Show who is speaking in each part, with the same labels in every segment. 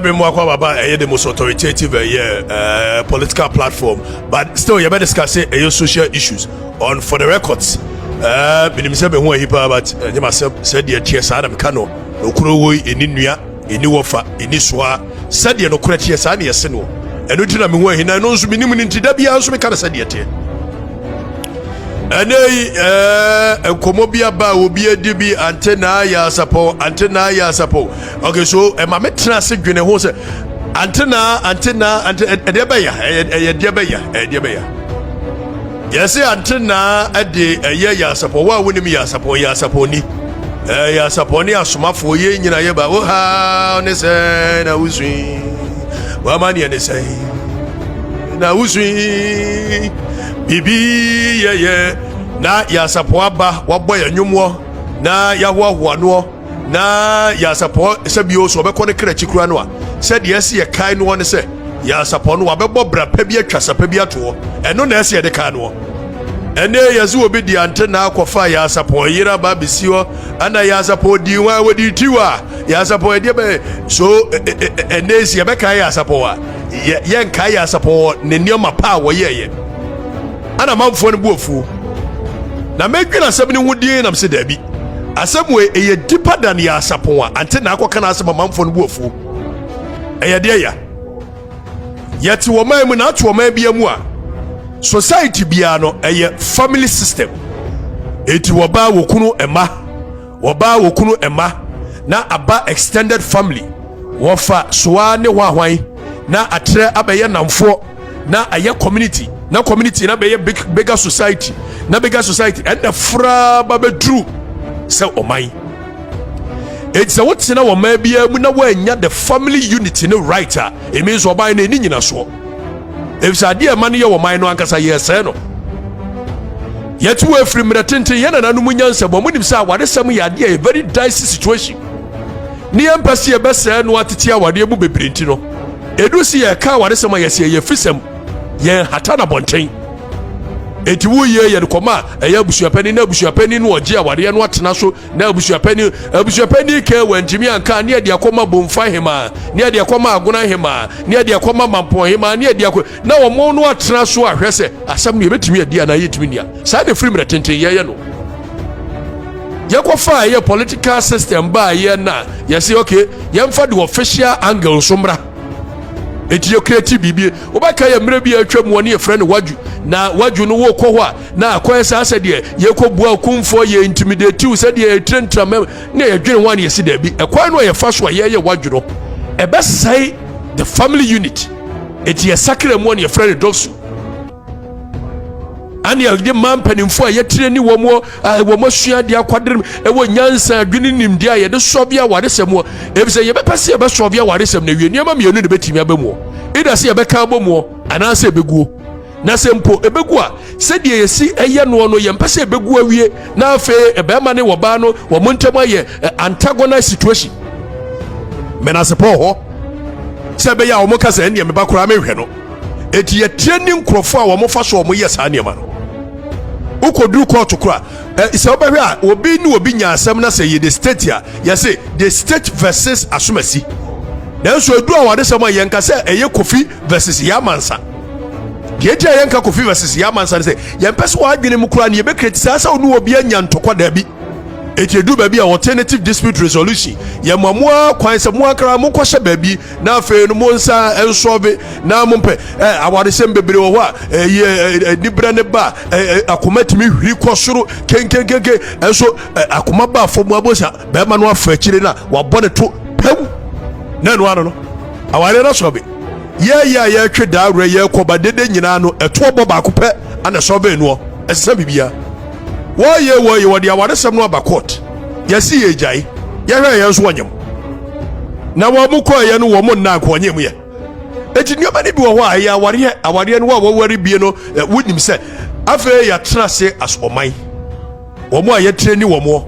Speaker 1: Me mu akɔ ababa ɛyɛ the most authoritative ɛyɛ political platform, but still yɛbɛ discuss ɛyɛ social issues on For the Records. Menim sɛ meho ahi paa, but ɛnyɛ ma sɛ sɛdeɛ teɛ saa na meka no. Nokoro wɔ yi, ɛni nua, ɛni wɔfa, ɛni soa. Sɛdeɛ nokorɛ teɛ saa ne yɛse no. Ɛno nti na meho ahi, na ɛno nso menim no, nti da biara nso meka no sɛdeɛ teɛ. Ɛnɛ yi nkɔmmɔ bi aba a obi adi bi ante na ayɛ asapɔn, ante na ayɛ asapɔn. Okay, so ɛma me tena ase dwene ho sɛ ante na, ante na, ante ɛdeɛ bɛya, ɛyɛ deɛ bɛya, ɛyɛ deɛ bɛya. Yɛsɛ ante na ɛde ɛyɛ yɛ asapɔn. Wo a wonim yɛ asapɔn, yɛ asapɔn ni, ɛyɛ asapɔn ne asomafoɔ. Yɛn nyina yɛ ba wo ha ne sɛ na wosui wama neɛ ne sɛ na wosui biribi yɛyɛ na yɛasapɔ aba wabɔ yɛn nnwomɔ na yɛahoahoa noɔ na yɛasapɔ sɛ bio so ɔbɛkɔ ne kra akyi kura no a, sɛdeɛ ɛsi yɛ kae noɔ ne sɛ yɛasapɔ no wabɛbɔ bra pa bi, atwa sapa bi ato hɔ. Ɛno na ɛsi yɛde kae noɔ. Ɛnɛ yɛsɛ obi di ante na akɔfa yɛasapɔ yere aba abɛsi hɔ, ɛna yɛasapɔ di hɔ a wɔde ti hɔ a yɛasapɔ ɛdeɛ bɛ so. Ɛnɛ si yɛbɛkae yɛasapɔ a, yɛnkae yɛasapɔ ne nneɛma pa a wɔyɛɛyɛ ana amanfoɔ no bu afuo. Na mɛdwene asɛm no ho din nam sɛ daabi, asɛm wei ɛyɛ deeper than yɛ asapɔn a ante na akɔka no asɛm. Amanfoɔ no bu afuo, ɛyɛ deɛ ya yɛte wɔ man mu na ato ɔman bia mu a, society biara no ɛyɛ family system. Eti wɔbaa wɔ kunu ɛma, wɔbaa wɔ kunu ɛma, na aba extended family, wɔfa soa ne hɔ ahwan na atrɛ abɛyɛ namfoɔ na ayɛ community, na community na bɛyɛ big, bigger society, na bigger society ɛnna furaa ba bɛduru sɛ ɔman. Eti sɛ wotena wɔ ɔman biara mu na woanya the family unity ne right a, emi nso ɔman no ani nyina soɔ, efisɛ adeɛ a ɛma no yɛ wɔ ɔman no ankasa yɛsɛɛ no. Yɛte wɔ afiri mmerɛ tenten, yɛn nananom nyansa bɔ mo nim sɛ awaresɛm yɛ adeɛ a yɛ very dicey situation, ne yɛn mpɛ sɛ yɛbɛsɛɛ no atete awareɛ mu bebree. Nti no edu si yɛka awaresɛm a, yɛsɛ yɛ fisɛm, yɛn hata na bɔnten. Eti woyie yɛde kɔma a ɛyɛ abusuapɛni, na abusuapɛni no ɔgye awareɛ no atena so, na abusuapɛni kɛ wɔntumi anka ne yɛde akɔma bomfa hemaa, ne yɛde akɔma agona hemaa, ne yɛde akɔma mampɔn hemaa, ne yɛde akɔ na wɔn no atena so ahwɛ sɛ asɛm no yɛbɛtumi adi anaa yɛtumi nia. Saa de firi mmerɛ tenten yɛyɛ no. Yɛkɔfa a ɛyɛ political system baa yɛ na yɛsɛ okay, yɛmfa de official angle nso mmra. Eti yɛ create biribi. Wobɛka yɛ mmerɛ bi a atwa mu wɔ ne yɛfrɛ no wadwu, na wadwu no wokɔ hɔ a na akɔyɛ saa sɛdeɛ yɛkɔ bua okumfoɔ, yɛ intimidate sɛdeɛ yɛtirantira mɛm ne yɛdwene ho a, ne yɛsi daabi, ɛkwan no a yɛfa so a yɛyɛ wadwu no ɛbɛsɛe the family unit. Eti yɛsakra mu a ne yɛfrɛ no dɔsu ane yɛde mmaa mpanimfoɔ a yɛtire ne wɔn a wɔn asua adeɛ akwadere ɛwɔ nyansa, adwene, nimdeɛ a yɛde sɔbi awaresɛm wɔ, efisɛ yɛbɛpɛ sɛ yɛbɛsɔbi awaresɛm na wie nneɛma mmienu na ebɛtumi aba mu. Ida sɛ yɛbɛka abɔ mu anaasɛ ɛbɛguo, na sɛ mpo ɛbɛgu a, sɛdeɛ yɛsi ɛyɛ noɔ no, yɛmpɛ sɛ ɛbɛgu awie na afei ɛbɛrima ne wɔbaa no wɔn ntam ayɛ antagonist situation. Mɛnasepɔ hɔ sɛ ɛbɛyɛ a wɔn kasa ɛnneɛ meba koraa mehwɛ no. Eti yɛtie ne nkurɔfoɔ a wɔn fa so wɔn yɛ saa nneɛma no. Wokɔduru kɔɔto kora ɛ sɛ wobɛhwɛ a, obi ne obi nya asɛm na sɛ yɛ the state a, yɛse the state versus asomasi. Nanso edu awaresɛm a, yɛnka sɛ ɛyɛ Kofi versus Yɛamansa. Deɛ eti a yɛnka Kofi versus Yɛamansa no sɛ yɛmpɛ sɛ wɔadwene mu koraa ne yɛbɛkireti saa sɛ ɔne obi anya ntɔkwa. Daabi, eti edu baabi a alternative dispute resolution yɛ mo amoa kwan sɛ mo akara mo nkɔhyɛ baabi na afei no mo nsa nsɔve na mo mpɛ ɛ awaresɛm bebree wɔ hɔ a ɛyɛ anibrɛ ne ba ɛ akoma tumi hwiri kɔ soro kenkenkenke, ɛnso ɛ akoma ba fam abosa bɛrima no afa akyire na wabɔ ne to pɛm na ɛno ano no awareɛ no sɔbe. Yɛyɛ a yɛtwe daa werɛ yɛkɔ ba dede nyinaa no, ɛtoɔ bɔ baako pɛ ana sɔbe noɔ ɛsesa bibia. Wɔyɛ wɔde awaresɛm no aba court, yɛsi yɛ gyae, yɛhwɛ yɛn nso wɔnyam na wɔn mo kɔɔ yɛ no wɔn mo nna nko wɔnyɛ mu yɛ. Eti nneɛma no bi wɔ hɔ a ɛyɛ awareɛ no wɔ a wɔware bie no wonim sɛ afei yɛatena ase as ɔman, wɔn a yɛtire ne wɔn a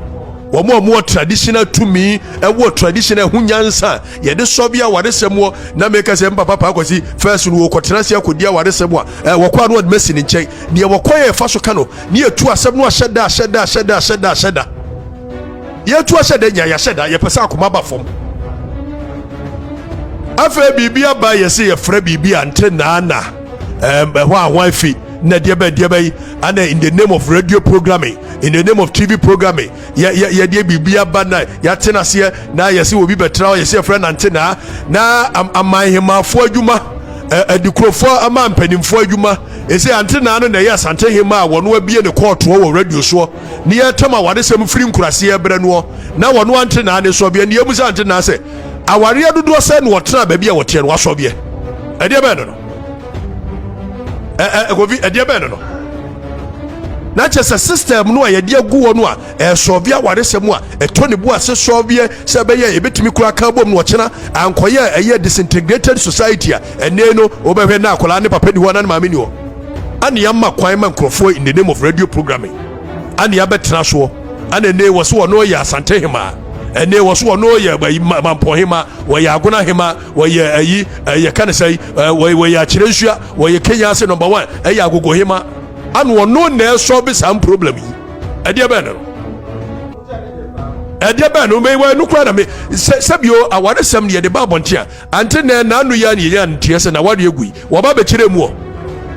Speaker 1: wɔwɔ traditional tumi, ɛwɔ traditional ɛho nyansa yɛde sɔbi awaresɛm wɔ. Na meka sɛ mpapa pa akwasi first no wɔkɔtena ase akɔdi awaresɛm a wɔkɔ ano wɔde masi ne nkyɛn deɛ wɔkɔ yɛ fa so ka no ne yɛtu asɛm no ahyɛ da, ahyɛ da, ahyɛ da, ahyɛ da, ahyɛ da, yɛtu ahyɛ da nya yɛahyɛ da. Yɛpɛ sɛ akoma ba fam. Afei biribi aba yɛsɛ yɛfrɛ biribi ante naana ɛhɔ a ho afi na deɛ bɛ deɛ bɛyi ana in the name of radio programming, in the name of TV programming, yɛ yɛ yɛdeɛ biribi aba na yɛate n'aseɛ na yɛsɛ obi bɛtena hɔ, yɛsɛ yɛfrɛ nante naa na amanhemafoɔ adwuma, adikurofoɔ ama mpanimfoɔ adwuma. Ɛsɛ ante naa no na ɛyɛ Asante hema a wɔn abie ne kɔɔtoɔ wɔ radio soɔ ne yɛtam awaresɛm firi nkuraseɛ berɛ noɔ na wɔn ante naa ne sɔbeɛ ne yɛmu sɛ ante naa sɛ awareɛ dodoɔ sɛ na wɔtena baabi a wɔteɛ no wasɔbeɛ ɛdeɛ bɛn no ɛ Kofi, ɛdeɛ bɛn no na kyerɛ sɛ system no a yɛde agu hɔ no a ɛsɔɔbe awaresɛm a ɛtɔ ne bu ase sɔɔbeɛ sɛ ɛbɛyɛ yɛbɛtumi kura ka bom no ɔkyena ankɔyɛ ɛyɛ disintegrated society a ɛnɛ no wobɛhwɛ na akwadaa ne papa ni hɔ na ne maame ni hɔ ane ama kwan ma nkurɔfoɔ in the name of radio programming ane abɛtena soɔ ana ɛnɛ wɔ so wɔno yɛ Asante hema, ɛnɛ wɔ so wɔno yɛ Mampɔn hema, wɔyɛ Agona hema, wɔyɛ ayi ɛyɛ ka ne sɛ wɔyɛ Akyerɛ Nsua, wɔyɛ Kenya ase number one, ɛyɛ Agogo hema ana ɔno na ɛsɔ bi saa problem yi. Ɛdeɛ bɛn no, ɛdeɛ bɛn no mɛ wɔ ɛnu kura na me sɛ sɛbio awaresɛm no yɛde ba abɔnten a ante na n'ano yɛ ne yɛn nteɛ sɛ na aware egu yi wɔba abɛkyerɛ mu ɔ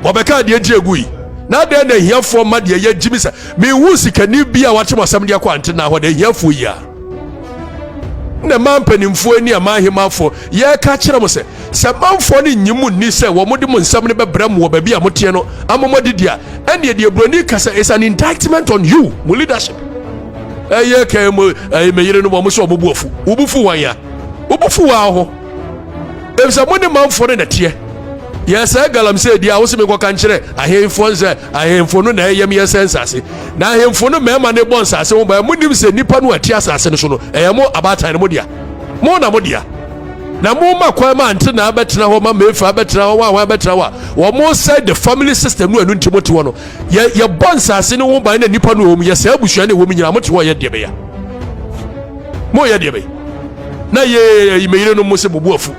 Speaker 1: wɔbɛka adeɛ nti egu yi na adeɛ na ahiafoɔ ma deɛ yɛ gyimi sɛ mehu sikani bi a wakyem asɛm de akɔ ante na hɔ de ahiafoɔ yi a na mmaa mpanimfoɔ ani a mmaa ahemafoɔ yɛreka kyerɛ mo sɛ sɛ manfoɔ no nyi mo nni sɛ wɔn de mo nsɛm no bɛbrɛ mo wɔ baabi a moteɛ no ama mo adidi a, ɛnneɛ deɛ buroni ka sɛ is an indictment on you, mo leadership. Ɛyɛ kɛn mo ɛyɛ mɛ yere no wɔn sɛ wɔn bu afu, wo bu fu wɔn ya, wo bu fu wɔn ho efisɛ mo ne manfoɔ no na teɛ. Yɛsɛ galamsey di a wosi mi nkɔka nkyerɛ ahemfoɔ nsɛ ahemfo no na ɛyɛm yɛsɛ nsase na ahemfo no mmarima no bɔ nsase ho ban. Mo nim sɛ nipa no a ɛte asase no so no ɛyɛ mo abaatan no mo dea, mo na mo dea, na mo ma kwan ma ante na abɛtena hɔ ma mefa abɛtena hɔ wɔn a abɛtena hɔ a wɔn sɛ the family system no. Ɛno nti mo te hɔ no yɛ yɛbɔ nsase no ho ban na nipa no wɔ mu yɛsɛ abusua no wɔ mu nyinaa. Mo te hɔ yɛ deɛ bɛyɛ mo yɛ deɛ bɛyɛ na yɛ yɛ meyere no mo sɛ mo bu afu.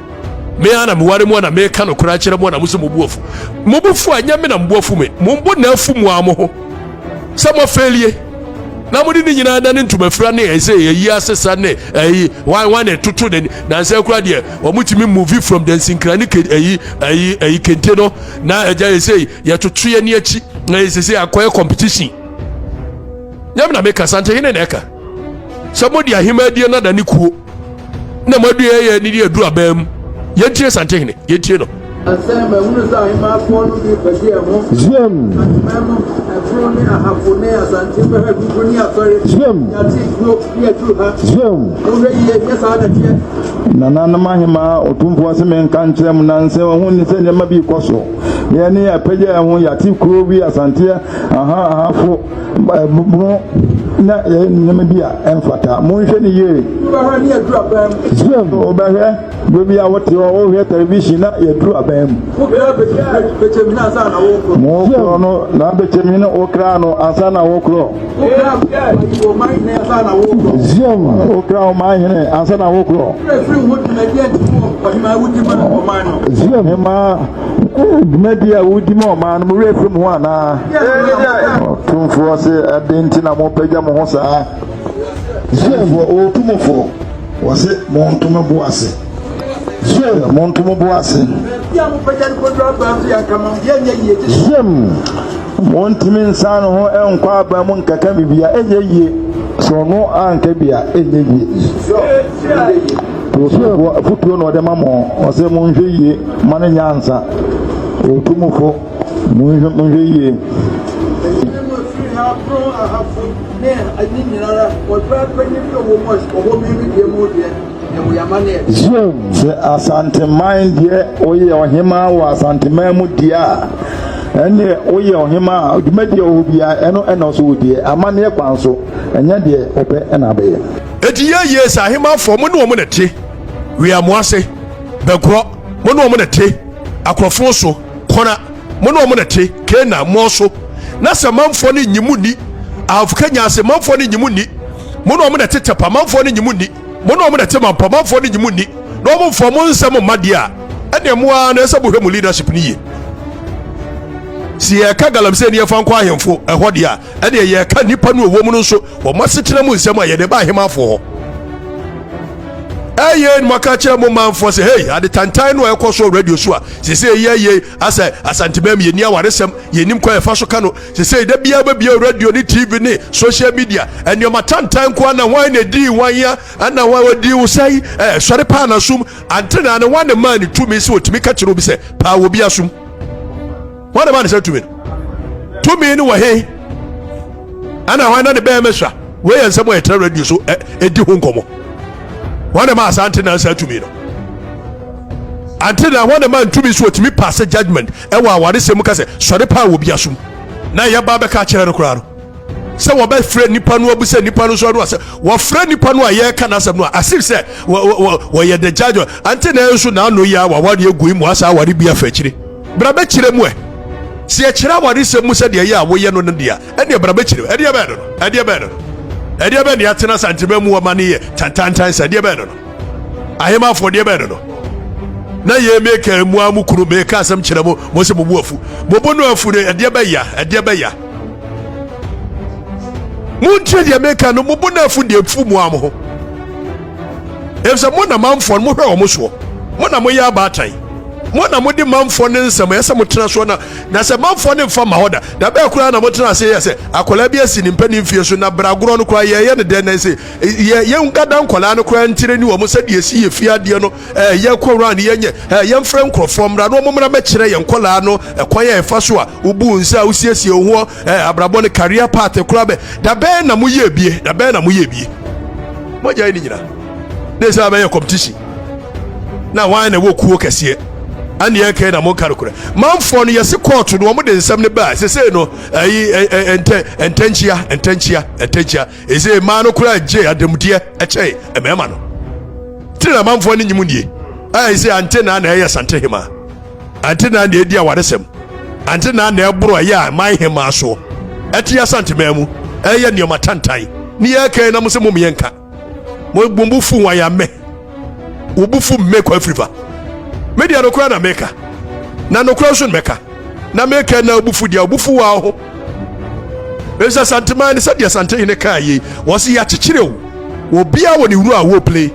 Speaker 1: Me ara na meware mu a na meka nokorɛ akyerɛ mo a na mo sɛ mo bu afu. Mo bo fu a nyɛ me na mo bo afu me, mo bo na afu mo ara mo ho sɛ mo afɛlie na mode ne nyinaa da ne ntomafira ne ɛsɛ ɛyi asesa ne ɛyi wan wan na ɛtoto n'ani nansa kura deɛ wɔn tumi movie from the nsinkira ne ɛyi ɛyi ɛyi kente no na ɛgya ɛsɛ yɛtoto yɛ ne akyi na ɛsɛ sɛ akɔyɛ competition. Nyɛ me na meka, Santehene na ɛka sɛ mode ahemmaa no ada ne kuo na mo adua yɛ ne de aduru abɛn mu. Yɛntie Santehene, yɛntie no.
Speaker 2: Sɛ mahunu sɛ ahemaafoɔ no bi pɛgye ɛho.
Speaker 3: Ziam.
Speaker 2: Ahemman mu, Ɛforo ne Ahafo ne Asante bɛhwɛ Kuku ne Asɔre.
Speaker 3: Ziam.
Speaker 2: Yɛate kuro ne aduru ha.
Speaker 3: Ziam.
Speaker 2: Monhwɛ yie, nyɛ saa na ɛteɛ.
Speaker 3: Nananom ahemaa, Otumfoɔ se menka nkyerɛ mo nansɛ wahu ne sɛ nneɛma bi rekɔ so. Yɛn ne yɛapagya yɛn ho, yɛate kuro bi Asante aha ahafo mo na yɛyɛ nneɛma bi a ɛmfata. Monhwɛ no yie.
Speaker 2: Wobɛhwɛ ne yɛduru aban mu.
Speaker 3: Ziam. Wobɛhwɛ berɛ bi a wote hɔ wohwɛ television na yɛduru aban mu.
Speaker 2: Wokra bɛkyɛmhene ansa na wokorɔ.
Speaker 3: Mokorɔ no na bɛkyɛmhene wokra no ansa na wokorɔ.
Speaker 2: Wokra ɔman hene ansa na wokorɔ.
Speaker 3: Ziam. Wokra ɔman hene ansa na wokorɔ.
Speaker 2: Wokra firi ho dwumadi a nti wɔ ɔhemaa wodi ma ɔman no.
Speaker 3: Ziam. Hemaa dwumadi a wodi ma ɔman no, mo werɛ firi mo ho anaa? Ɔtumfoɔ se ɛde nti na mopagya mo ho saa. Ziamfoɔ ɔtumfoɔ wɔse monto mo bo ase. Ziam monto mo bo ase.
Speaker 2: Baabi a mopagya no kɔduru aban so yɛnka ma yɛnyɛ yie gye
Speaker 3: Ziam montumi nsan ne ho nkɔ aban mu nkaka bibia ɛnyɛ yie. Sɛ ɔno anka bi a ɛnyɛ yie. Ɔtumfoɔ afotuo na ɔde ma mo, ɔsɛ monhwɛ yie ma no nyɛ ansa. Ɔtumfoɔ monhwɛ monhwɛ yie.
Speaker 2: Ɛnyɛ mu firi ha Brong Ahafo ne ne nyinara wɔdra panyin bi wɔ mu a ɔwɔ mi deɛ mu deɛ ɛwɔ yamane.
Speaker 3: Ziam sɛ Asanteman deɛ woyɛ ɔhemaa wɔ Asanteman mu deɛ a, ɛneɛ woyɛ ɔhemaa a dwumadie a ɔwɔ biara ɛno ɛna ɔso wɔ deɛ amanneɛ kwan so ɛnyɛ deɛ wopɛ ɛna abɛyɛ.
Speaker 1: Eti yɛ yie sɛ ahemafoɔ mo ne wɔn na te wiamoa ase bɛkorɔ, mo ne wɔn na te akorɔfo so kɔna, mo ne wɔn na te Kena mmɔɔ so na sɛ manfoɔ no nyi mo nni ahafo Kenya ase manfoɔ no nyi mo nni, mo ne wɔn na te Tɛpa manfoɔ no nyi mo nni, mo ne wɔn na te Mampɔ manfoɔ no nyi mo nni na wɔn mfa mo nsɛm mma deɛ a, ɛnneɛ mo ara na ɛsɛ mohwɛ mo leadership no yie. Si yɛka galamsey ne yɛfa nkɔ ahemfo ɛhɔ deɛ a, ɛnneɛ yɛka nnipa no ɛwɔ mu no nso wɔn asetena mu nsɛm a yɛde ba ahemafoɔ hɔ. Ɛyɛ no maka kyerɛ mo manfoɔ sɛ hei ade tantan no a ɛkɔ so radio so a sese yɛ yɛ asɛ asantemam yɛni awaresɛm yɛnim kwan ɛfa so ka no sese da biara bɛbia radio ne tv ne social media nneɛma tantan nkoa na hwan na ɛdii hwan ya ɛna hwan wɔdii wo sɛe ɛɛ sɔre paa na som ante na ne hwan ne maa ne tumi sɛ ɔtumi ka kyerɛ obi sɛ paa wɔ bi asom. Hwan na ɛma ne sɛ tumi no? Tumi no wɔ he? Ɛna hwan na ne bɛrima sua? Wei yɛ nsɛm a yɛtena radio so ɛdi ho nkɔmmɔ. Hwan na ɛma asante na nsa tumi no? Ante na hwan na ɛma ntumi so otumi paase judgment ɛwɔ awaresɛm mu ka sɛ sɔre paa wɔ bi asom na yɛba bɛka akyerɛ no koraa no sɛ wɔbɛfrɛ nipa no abu sɛ nipa no nso ano asɛ wɔfrɛ nipa no a yɛreka n'asɛm no a as if sɛ wɔyɛ the judge ante na nso n'ano yi a waware egu mu asa aware bi afa akyire Bra bɛkyerɛ mu ɛ. Sɛ yɛkyerɛ awaresɛm mu sɛdeɛ ɛyɛ a woyɛ no no deɛ a, ɛnneɛ bra bɛkyerɛ mu. Ɛdeɛ bɛn no no? Ɛdeɛ bɛn no no? Ɛdeɛ bɛn ne yɛatena Asantema mu ɔma no yɛ tantantan sɛ ɛdeɛ bɛn no no? Ahemafoɔ deɛ bɛn no no? Na yɛ meka mu a mo kunu meka asɛm kyerɛ mo mo sɛ mo bu afu. Mo bo no afu no ɛdeɛ bɛya ɛdeɛ bɛya. Montie deɛ meka no mo bo no afu deɛ mfu mo a mo ho. Efisɛ mo na manfoɔ no mohwɛ wɔn soɔ. Mo na moyɛ abaatan. Mo na mode manfoɔ no nsɛm ɛyɛ sɛ motena soɔ na na sɛ manfoɔ no mfa ma hɔ da da bɛɛ koraa na motena ase yɛ sɛ akwadaa bi asi ne mpanin mfie so na bragorɔ no koraa yɛyɛ no dɛn na sɛ yɛ yɛn gada nkwadaa no koraa ntire ne wɔn sɛdeɛ esi yɛ fie adeɛ no ɛɛ yɛkɔ round yɛnyɛ ɛɛ yɛmfrɛ nkurɔfoɔ mmra na wɔn mmra mɛkyerɛ yɛn nkwadaa no ɛkwan a ɛfa so a wobu nsa a wosiesie ho ɛɛ abrabɔ no career path koraa bɛ da bɛɛ na moyɛ ebie da bɛɛ na moyɛ ebie mogya yi ne nyina ne sɛ abɛyɛ competition na wan na ɛwɔ kuo kɛseɛ ɛne ɛkɛn na monka nokorɛ manfoɔ no yɛse kɔɔto no wɔn de nsɛm no baa sesei no ɛyi ɛntɛ ntɛnkyia ntɛnkyia ntɛnkyia ɛsɛ mmaa no koraa gye adamudeɛ ɛkyɛn mmarima no tiri na manfoɔ no nyim nie ɛyɛ sɛ ante na na ɛyɛ sante hema ante na na ɛdi awaresɛm ante na na ɛboro ɛyɛ a man hema soɔ ɛte asanteman mu ɛyɛ nneɛma tantan ne yɛkɛn na mo sɛ mo mmiɛnka mo bo fu wɔn ya mɛ wo bo fu mme kɔ afiri fa me deɛ nokorɛ na meka na nokorɛ nso mɛka na meka na obufu deɛ obufu wɔ ho ɛsɛ santeman ne sɛdeɛ santehene kaa yei wɔ se yɛakyekyere wo obiara wɔ ne wuro a wɔplay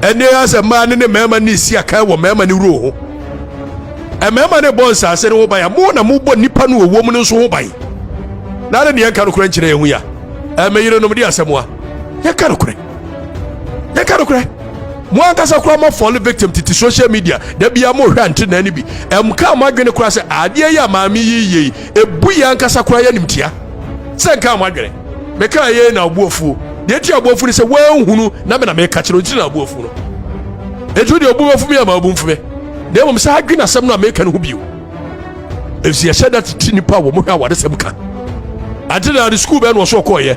Speaker 1: ɛne asɛ mmaa ne ne mmarima ne si akan wɔ mmarima ne wuro ho mmarima ne bɔ nsase no ho ban a mo na mobɔ nnipa no wɔ mu no nso ho ban na ne deɛ nka nokorɛ nkyerɛ yɛn ho ya ɛmɛ yerenom de asɛm a yɛka nokorɛ yɛka nokorɛ mo ankasa koraa mo fall victim tete social media da bia mo hwɛ ante na bi ɛmka mo adwene koraa sɛ adeɛ yi a maame yi yɛ yi ebu yɛ ankasa koraa yɛ nimtia sɛ nka mo adwene meka yɛ na ɔbo afuo deɛ ti ɔbo afu ne sɛ wɔanhunu na me na meka kyerɛ nti na ɔbo afu no etu deɛ ɔbo afu mi ama ɔbo mfu me na mmom sɛ adwene asɛm no a meka no ho bio Efisɛ yɛhyɛ da tete nnipa a wɔhwɛ awaresɛm ka. Ante na ne sukuu bɛn na ɔsɔ kɔɔyɛ?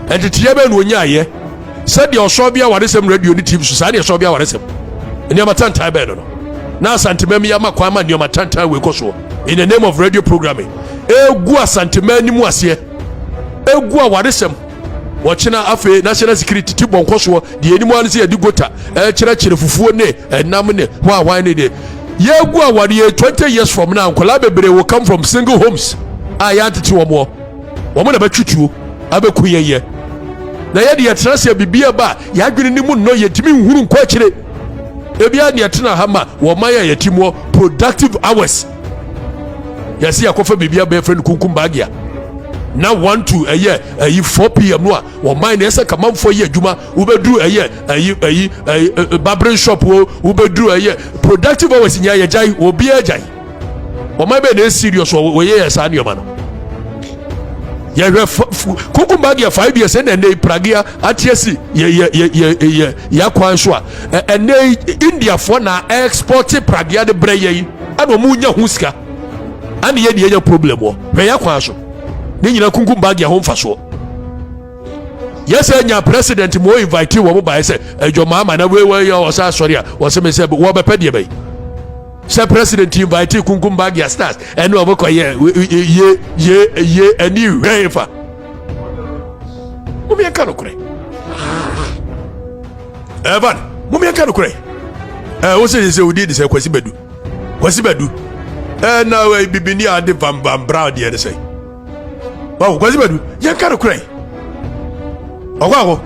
Speaker 1: Nteteeɛ bɛn na ɔnyaayɛ? Sɛdeɛ ɔsɔ bi awaresɛm radio ne TV so saa ne ɛsɔ bi awaresɛm. Nneɛma tantan bɛn no no. Na Asanteman yi ama kwan ma nneɛma tantan wei kɔ soɔ. In the name of radio programming. Egu Asanteman anim aseɛ. Egu awaresɛm. Wɔkyena afei national security ti bɔ nkɔsoɔ deɛ anim ara ne sɛ yɛde gota ɛkyerɛkyerɛ fufuo ne ɛnam ne hwan ne deɛ yɛgu awareɛ 20 years from now nkwadaa bebree will come from single homes a yɛantete wɔn wɔ wɔn na bɛtwe tuo abɛku yɛn yɛ na yɛde yɛtena sɛ biribi ɛba a yɛadwene ne mu nnɔ yɛntumi nhunu nkɔ akyire ebia ne yɛtena ha ma wɔn man a yɛte mu productive hours yɛsi akɔfa biribi abɛɛ fɛ no kunkum baagea na 1 to ɛyɛ ɛyi 4 pm no a wɔn man na ɛsɛ kamanfoɔ yɛ adwuma wobɛduru ɛyɛ ɛyi ɛyi ɛyi barbering shop wo wobɛduru ɛyɛ productive hours nyɛ yɛ gyae obiara gyae wɔn man bɛyɛ na ɛyɛ serious wɔ wɔyɛ yɛ saa nneɛma no yɛhwɛ kunkum baagea 5 years ɛna ɛnɛ pragea ate asi yɛ yɛ yɛ yɛ yɛ yɛ akwan so a ɛnɛ indiafoɔ na export pragea de brɛ yɛ yi ɛna wɔn nya ho sika ɛna yɛ deɛ nya problem wɔ hwɛ yɛ kwan so ne nyinaa kunkum baagi ɛho mfasoɔ yɛsɛ nya president mo invite wɔn baeɛ sɛ ɛdwɔ maama na wei wei yɛ ɔsɛ asɔre a wɔsɛ me sɛ wɔbɛpɛ deɛ bɛyi sɛ president invite kunkum baagi a stars ɛne wɔn kɔ yɛ ye ye ye ɛni hwɛn fa mo yɛ ka no korɛ ɛvan mo yɛ ka no korɛ ɛɛ wosɛ sɛ wodi de sɛ kwasi bɛdu. Kwasi Badu ɛna eh, bibini a de Van Van Brown deɛ ne sɛ wawo Kwasi Badu yɛn ka no korɛ ɔkɔ akɔ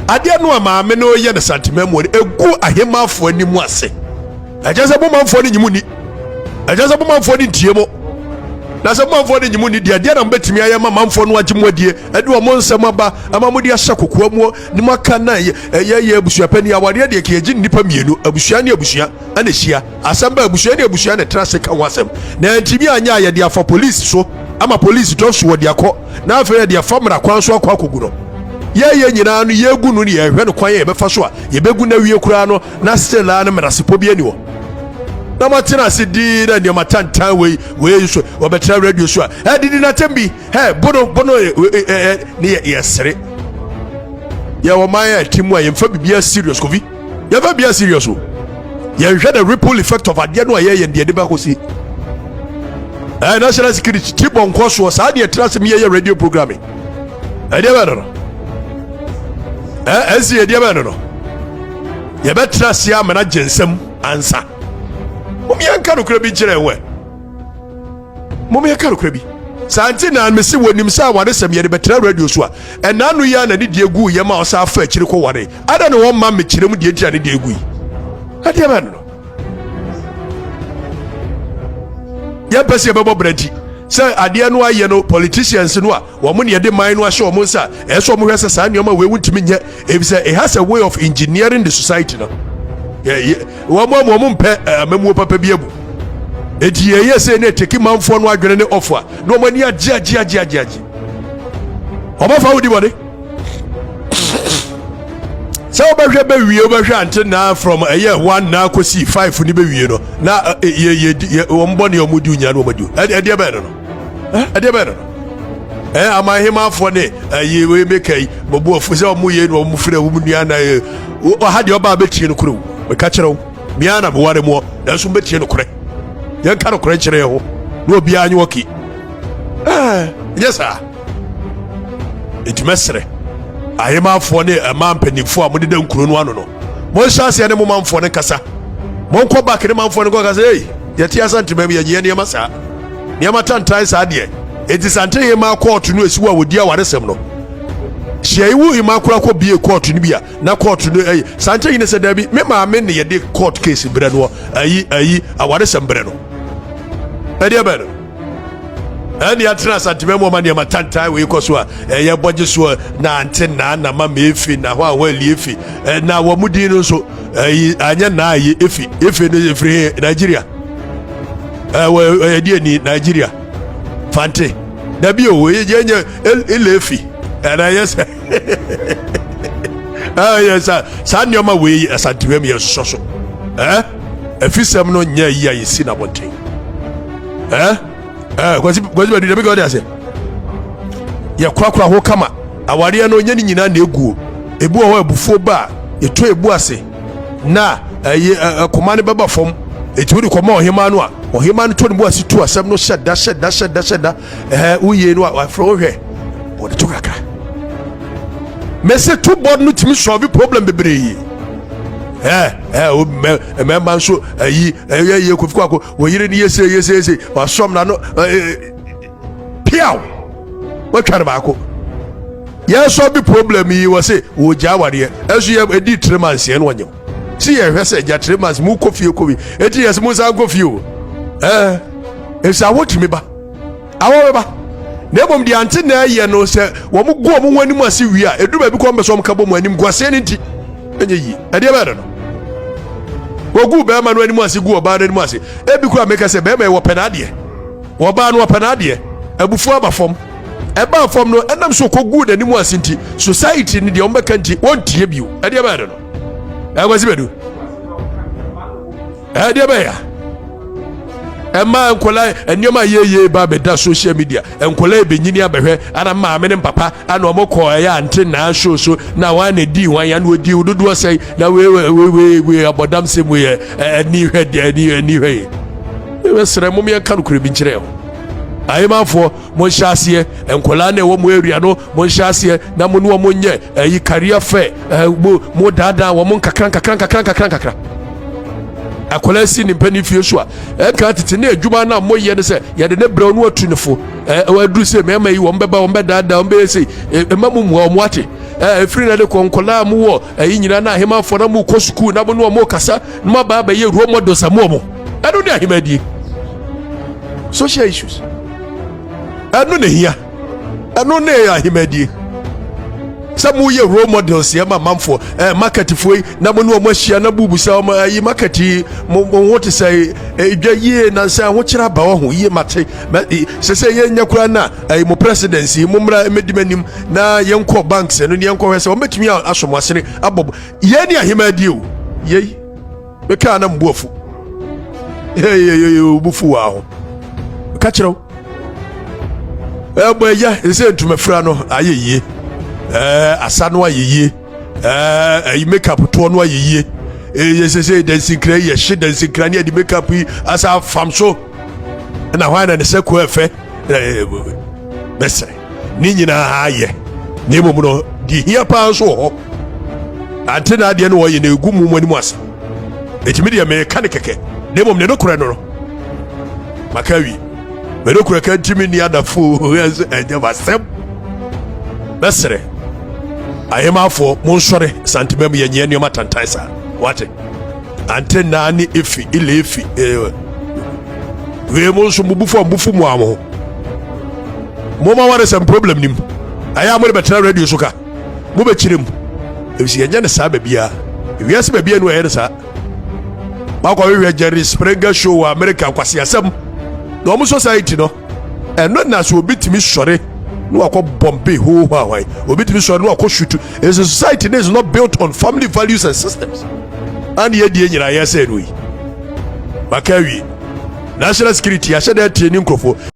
Speaker 1: Adeɛ no a maame no yɛ no Santemanmuo no, ɛgu ahemmafoɔ anim ase. Ɛkyɛ sɛ mo manfoɔ no nyi mo ni. Ɛkyɛ sɛ mo manfoɔ no ntie mo. Na sɛ mo manfoɔ no nyi mo ni deɛ, deɛ na mobɛtumi ayɛ ma manfoɔ no agye mo adie, ɛde wɔn nsɛm aba ama mode ahyɛ kokoa mu ne mo aka na ɛyɛ yɛ abusuapani awareɛ deɛ kɛyɛgye nnipa mmienu, abusua ne abusua ɛna hyia. Asɛm ba abusua ne abusua na ɛtena ase ka ho asɛm. Na ɛntumi anyɛ a yɛde afa polisi so ama polisi tɔ so wɔde akɔ na afei yɛde afa mmara kwan so akɔ akɔgu no. Yɛyɛ nyinaa no yɛgu no ne yɛhwɛ no kwan a yɛbɛfa so a yɛbɛgu no awie koraa no na still a no mmarasepɔ bi ani hɔ. Na moatena ase dii na nneɛma tantan wei wei so wɔbɛtena radio so a ɛdidi n'atɛm bi hɛ bono bono ɛ ne yɛsere. Yɛwɔ man a ɛte mu a yɛmfa biribiara serious kofi. Yɛmfa bia serious o. Yɛnhwɛ the ripple effect of adeɛ no a yɛyɛ deɛ de bɛkɔsi. Ɛɛ national security ti bɔ nkɔ soɔ saa deɛ tena ase mi yɛyɛ radio programming. Ɛdeɛ bɛn no no. Ɛɛ ɛnsi ɛdeɛ bɛn no no. Yɛbɛtena ase amena gye nsɛm ansa. Mom yɛnka nokorɛ bi nkyerɛ wɛ. Mom yɛnka nokorɛ bi. Saa nti na mese wɔnim sɛ awaresɛm yɛde bɛtena radio so a ɛna ano yi a na ne deɛ gu yɛm a ɔsan afa akyiri kɔ ware ada na wɔn ma mekyerɛ mu deɛ nti a ne deɛ gu yi ɛdeɛ bɛn no yɛmpɛ sɛ yɛbɛbɔ brɛ nti sɛ adeɛ no ayɛ no politicians no a wɔn ne yɛde man no ahyɛ wɔn nsa ɛyɛ sɛ wɔn hwɛ sɛ saa nneɛma wei wontumi nyɛ efisɛ it has a way of engineering the society no wɔn a wɔn mpɛ amamuo papa bi abu eti yɛyɛ sɛ ne eteki manfoɔ no adwene ne ɔfo a na wɔn ani agye agye agye agye agye ɔbɛfa wo di bɔne sɛ wobɛhwɛ bɛwie wobɛhwɛ ante na from ɛyɛ 1 na kɔsi 5 ne bɛwie no na wɔn bɔne a wɔdi nyina no wɔmadi ɛdeɛ bɛn no no ɛdeɛ bɛn no no ɛ amanhemafoɔ ne ɛyi wei meka yi bɔbu afu sɛ ɔmo yɛ na ɔmo fira wɔn nua na yɛ ɔha deɛ ɔbaa bɛtie no korɛ o meka kyerɛ wo mea na meware moɔ nanso mbɛtie no korɛ yɛnka no korɛ nkyerɛ yɛ ho na obiara nye wɔki ɛnyɛ saa. Enti mɛsrɛ ahemmanfoɔ ne ɛmaa mpanimfoɔ a modeda nkuro no ano no, monhyɛ aseɛ ne mo manfoɔ no nkasa. Monkɔ back ne manfoɔ no nkɔka sɛ, ei, yɛte Asantema mu, yɛnyɛ nneɛma saa. Nneɛma tantan saa deɛ. Enti Sante hemaa kɔɔto no esi hɔ a wɔdi awaresɛm no. Hyia yi wo hemaa koraa kɔ bie kɔɔto no bi a, na kɔɔto no ayi. Sante hene sɛ, daabi, me maame ne yɛde court case brɛ no, ayi, ayi, awaresɛm brɛ no. Ɛdeɛ bɛn no? Ɛne atena Asantema mu ɔma nneɛma tantan wei kɔ so a ɛyɛ bɔgye soɔ na ante naa na ma ma efi na hɔ a hɔ ali efi na wɔn mu din no nso ɛyi anyɛ naa yi efi efi no efiri he Nigeria ɛwɔ ɛyɛ deɛ ni Nigeria Fante dabi o yɛ yɛ nyɛ ele efi ɛna yɛ sɛ ɛyɛ sɛ saa nneɛma wei Asantema mu yɛ sosɔ so ɛɛ efisɛm no nyɛ yi a yɛsi na abɔnten. Eh? Eh, kwasi kwasi bɛdu dɛm ka ɔde ase. Yɛ korakora ho kama. Awareɛ no nyɛ ne nyinaa na eguo. Ebi wɔ hɔ abufuo ba a, yɛtɔ ebu ase na ɛyɛ koma no bɛba fam. Eti wode kɔma ɔhemaa no a, ɔhemaa no tɔ ne mu ase tu asɛm no hyɛ da hyɛ da hyɛ da hyɛ da. Ɛɛ woyie no a wafrɛ wo hwɛ wɔde to kakra. Mese to board no tumi solve problem bebree. Ɛɛ ɛɛ mmarima nso ɛyi ɛyɛ yɛ kofi kwako wɔ yere no yɛse yɛse yɛse wasɔm n'ano piaw watwa no baako yɛsɔ bi problem yi wɔ se wɔgya awareɛ ɛnso yɛ ɛdi three months yɛn no wɔnyam si yɛhwɛ sɛ gya three months mu kɔ fie kɔ bi eti yɛsɛ mu nsa nkɔ fie o ɛɛ efisɛ awo tumi ba. Awɔ bɛba. Na mmom deɛ ante na ɛyɛ no sɛ wɔn gu wɔn ho anim ase wie a, ɛduru baabi kɔ wɔn bɛ sɛ wɔn ka bɔ mu anim guaseɛ no nti ɛnyɛ yie. Ɛdeɛ bɛyɛ no no. Wɔgu bɛrima no anim ase gu ɔbaa no anim ase. Ebi kura meka sɛ bɛrima yi wɔpɛ n'adeɛ. Ɔbaa no wɔpɛ n'adeɛ. Abufuo aba fam. Ɛbaa fam no ɛnam so kɔgu n'anim ase nti society no deɛ wɔn bɛka nti wɔntie bio. Ɛdeɛ bɛyɛ no no. Ɛkwasi bɛdu. Ɛdeɛ bɛyɛ ɛma nkɔla nneɛma yeye ba bɛda social media nkɔla ebenyini abɛhwɛ ana maame ne papa ana wɔn kɔ ɛyɛ ante naa show so na wɔn ana di wɔn ya na wɔdi dodoɔ sɛn na wei wei wei wei abɔdam sɛ mu yɛ ɛni hwɛ deɛ ɛni ɛni hwɛ yi ɛbɛsrɛ mo yɛn ka no kure bi nkyerɛ ho ayimanfoɔ mo nhyɛ aseɛ nkɔla na ɛwɔ mo area no mo nhyɛ aseɛ na mo ne wɔn nyɛ ɛyi career fair ɛɛ mo mo daadaa wɔn nkakra nkakra nkakra nkakra nkakra akwadaa si ne mpanin fie so a ɛka tete ne adwuma no a moyɛ no sɛ yɛde ne brɛ no atu ne fo ɛɛ waduru sɛ mmarima yi wɔn bɛba wɔn bɛdaadaa wɔn bɛyɛ sɛ ɛma mu mua wɔn ate Ɛfiri na de kɔ nkɔlaa mu wɔ ɛyi nyinaa na ahemafoɔ na mo kɔ sukuu na mo ne wɔn kasa na mo aba abɛyɛ role models a mo wɔn. Ɛno ne ahemadie. Social issues. Ɛno na hia. Ɛno ne ahemadie. Sɛ moyɛ role models yɛ ma manfoɔ marketfoɔ yi na mo ne wɔn ahyia na bubu sɛ wɔn ayi market yi mo ho te sɛ edwa yie na sɛ ahokyere aba wɔ ho yie mate sɛ sɛ yɛn nyɛ koraa na ɛyi mo presidency mo mmra mmɛdi m'anim na yɛnkɔ banks ɛno ne yɛnkɔ hwɛ sɛ wɔn bɛtumi asɔ mo asene abɔ yɛn ne ahemadie o. Yei mekaa na mbu afu yeyeyeye, obu fu wɔ aho ka kyerɛw ɛbɔ ɛyɛ sɛ ntumafira no ayɛ yie, asa no ayɛ yie, ɛyi makeup toɔ no ayɛ yie. Ɛyɛ sɛ dansinkira yi yɛhye dansinkira ne yɛde makeup yi asa afam so ɛna hwan na ne sɛ kɔ ɛfɛ bɛsrɛ ne nyinaa ayɛ. Na mmom no, deɛ hia paa nso wɔ hɔ ante na adeɛ no wɔyɛ na ɛgu mu anim ase. Ɛtumi deɛ meka ne kɛkɛ, na mmom ne nokorɛ no maka awie. Me nokorɛ ka ntimi nni adafo ɛnyɛ masɛm. Bɛsrɛ ahemafoɔ, monsɔre santema mu, yɛnyɛ nneɔma tantan saa. Wate ante naa ne efi ile efi wei mo nso mobufo a mobufu mu a mo ho moma ware sɛm problem nim ɛyɛ a mode bɛtena radio so ka mobɛkyerɛ mu, ɛfisɛ yɛnyɛ ne saa baabiaa ewiase baabia no ɛyɛ ne saa. Wakɔhwehwɛ Jerry Springer Show wɔ America, nkwaseasɛm na ɔmo society no ɛno na so obi tumi sɔre na wakɔ bɔmbe hoo hɔ ahwan, obi tumi sɔre na wakɔ shoot. It's a society that is not built on family values and systems. Ane yɛdie nyinaa yɛsɛ no yi maka awie. National security ahyɛ dɛ atie ne nkurɔfoɔ.